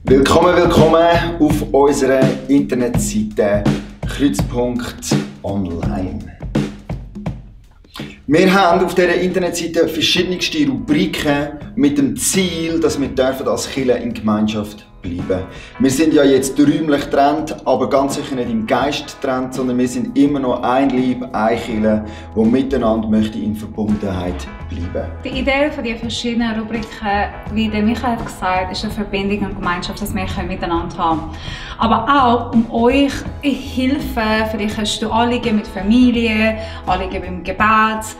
Willkommen auf unserer Internetseite Kreuzpunkt Online. Wir haben auf dieser Internetseite verschiedenste Rubriken mit dem Ziel, dass wir als Kirche in Gemeinschaft bleiben. Wir sind ja jetzt räumlich getrennt, aber ganz sicher nicht im Geist getrennt, sondern wir sind immer noch ein Leib, eine Kirche, die miteinander möchte in Verbundenheit bleiben. Die Idee von den verschiedenen Rubriken, wie der Michael gesagt hat, ist eine Verbindung und Gemeinschaft, dass wir miteinander haben. Aber auch um euch Hilfe, vielleicht hast du Anliegen mit Familie, Anliegen beim Gebet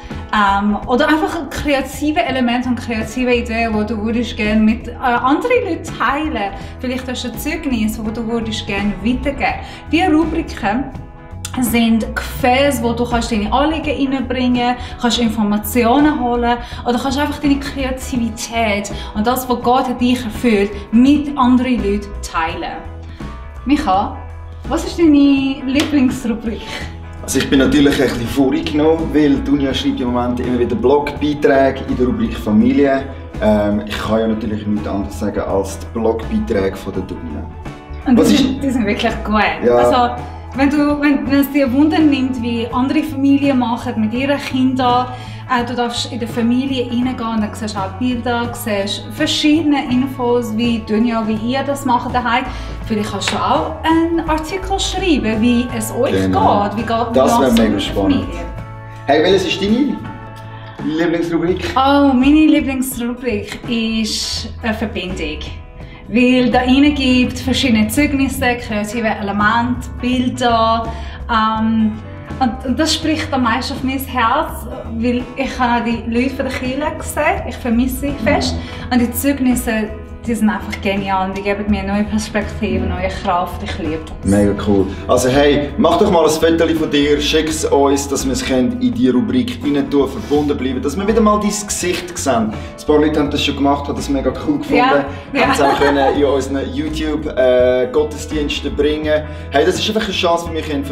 oder einfach kreative Elemente und kreative Ideen, die du würdest gerne mit anderen Leuten teilen. Vielleicht hast du ein Zeugnis, das du würdest gerne weitergeben. Diese Rubriken sind Gefäße, wo du deine Anliegen reinbringen kannst, Informationen holen oder kannst einfach deine Kreativität und das, was Gott hat dich erfüllt, mit anderen Leuten teilen. Micha, was ist deine Lieblingsrubrik? Also ich bin natürlich ein bisschen vorgenommen, weil Dunja schreibt im Moment immer wieder Blogbeiträge in der Rubrik Familie. Ich kann ja natürlich nichts anderes sagen als die Blogbeiträge von der Dunja. Und die sind wirklich gut. Ja. Also, wenn es dir Wunder nimmt, wie andere Familien machen mit ihren Kindern, du darfst in die Familie reingehen und dann siehst du auch Bilder, siehst verschiedene Infos, wie Dunja, wie ihr das macht daheim. Vielleicht kannst du auch einen Artikel schreiben, wie es euch geht. Das wäre mega spannend. Hey, welches ist deine Lieblingsrubrik? Oh, meine Lieblingsrubrik ist eine Verbindung. Weil da rein gibt verschiedene Zeugnisse, kreative Elemente, Bilder. Und das spricht am meisten auf mein Herz, weil ich habe die Leute von der Kirche gesehen, ich vermisse sie fest. Und die Zeugnisse, die sind einfach genial und die geben mir eine neue Perspektive, eine neue Kraft. Ich liebe das. Mega cool. Also hey, mach doch mal ein Foto von dir, schick es uns, dass wir es in diese Rubrik rein tun, verbunden bleiben, dass wir wieder mal dein Gesicht sehen. Ein paar Leute haben das schon gemacht, haben das mega cool gefunden. Haben es auch in unseren YouTube-Gottesdiensten bringen. Hey, das ist einfach eine Chance, wie wir in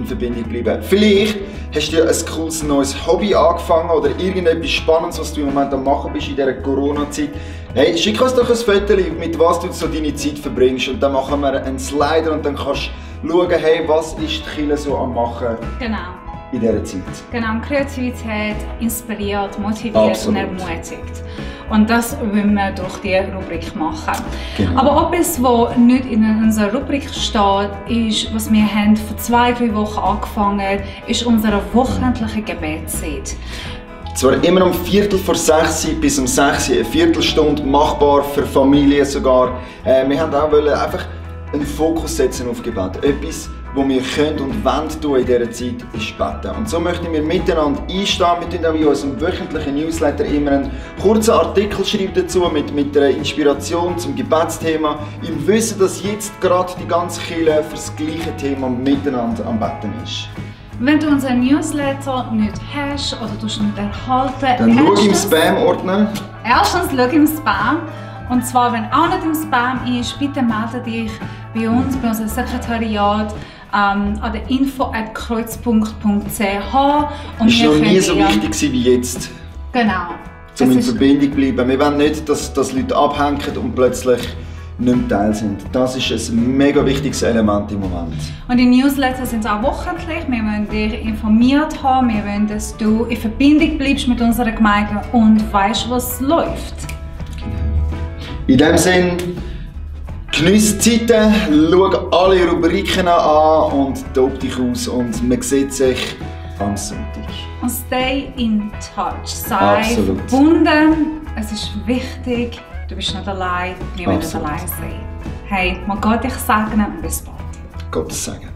Verbindung bleiben. Vielleicht hast du ein cooles neues Hobby angefangen oder irgendetwas Spannendes, was du im Moment am machen bist in dieser Corona-Zeit. Hey, schick uns doch ein Foto, mit was du so deine Zeit verbringst und dann machen wir einen Slider und dann kannst du schauen, hey, was ist die Kirche so am machen in dieser Zeit. Genau, Kreativität inspiriert, motiviert und ermutigt. Und das wollen wir durch diese Rubrik machen. Genau. Aber etwas, was nicht in unserer Rubrik steht, ist, was wir haben vor 2-3 Wochen angefangen, ist unsere wöchentliche Gebetszeit. Zwar immer um 5:45 bis um 6 eine Viertelstunde, machbar für Familien sogar. Wir haben auch einfach einen Fokus setzen auf Gebet. Etwas, was wir können und wollen tun in dieser Zeit, ist beten. Und so möchten wir miteinander einstehen. Wir tun auch in unserem wöchentlichen Newsletter immer einen kurzen Artikel schreiben dazu mit einer Inspiration zum Gebetsthema. Im Wissen, dass jetzt gerade die ganze Kirche für das gleiche Thema miteinander am Beten ist. Wenn du unseren Newsletter nicht hast oder du nicht erhalten, dann schau im Spam-Ordner. Erstens schau im Spam. Und zwar, wenn auch nicht im Spam ist, bitte melde dich bei uns, bei unserem Sekretariat an der info@kreuzpunkt.ch. Das war noch nie so wichtig wie jetzt. Genau. Um in Verbindung zu bleiben. Wir wollen nicht, dass Leute abhängen und plötzlich nicht mehr Teil sind. Das ist ein mega wichtiges Element im Moment. Und die Newsletter sind auch wöchentlich. Wir wollen dich informiert haben. Wir wollen, dass du in Verbindung bleibst mit unserer Gemeinde und weißt, was läuft. In diesem Sinne, geniesse die Zeiten, schau alle Rubriken an und tob dich aus. Und man sieht sich am Sonntag. Und stay in touch. Sei verbunden. Es ist wichtig. Du bist nicht allein, wir wollen nicht allein sein. Hey, mag Gott dich segnen und bis bald. Gottes Segen.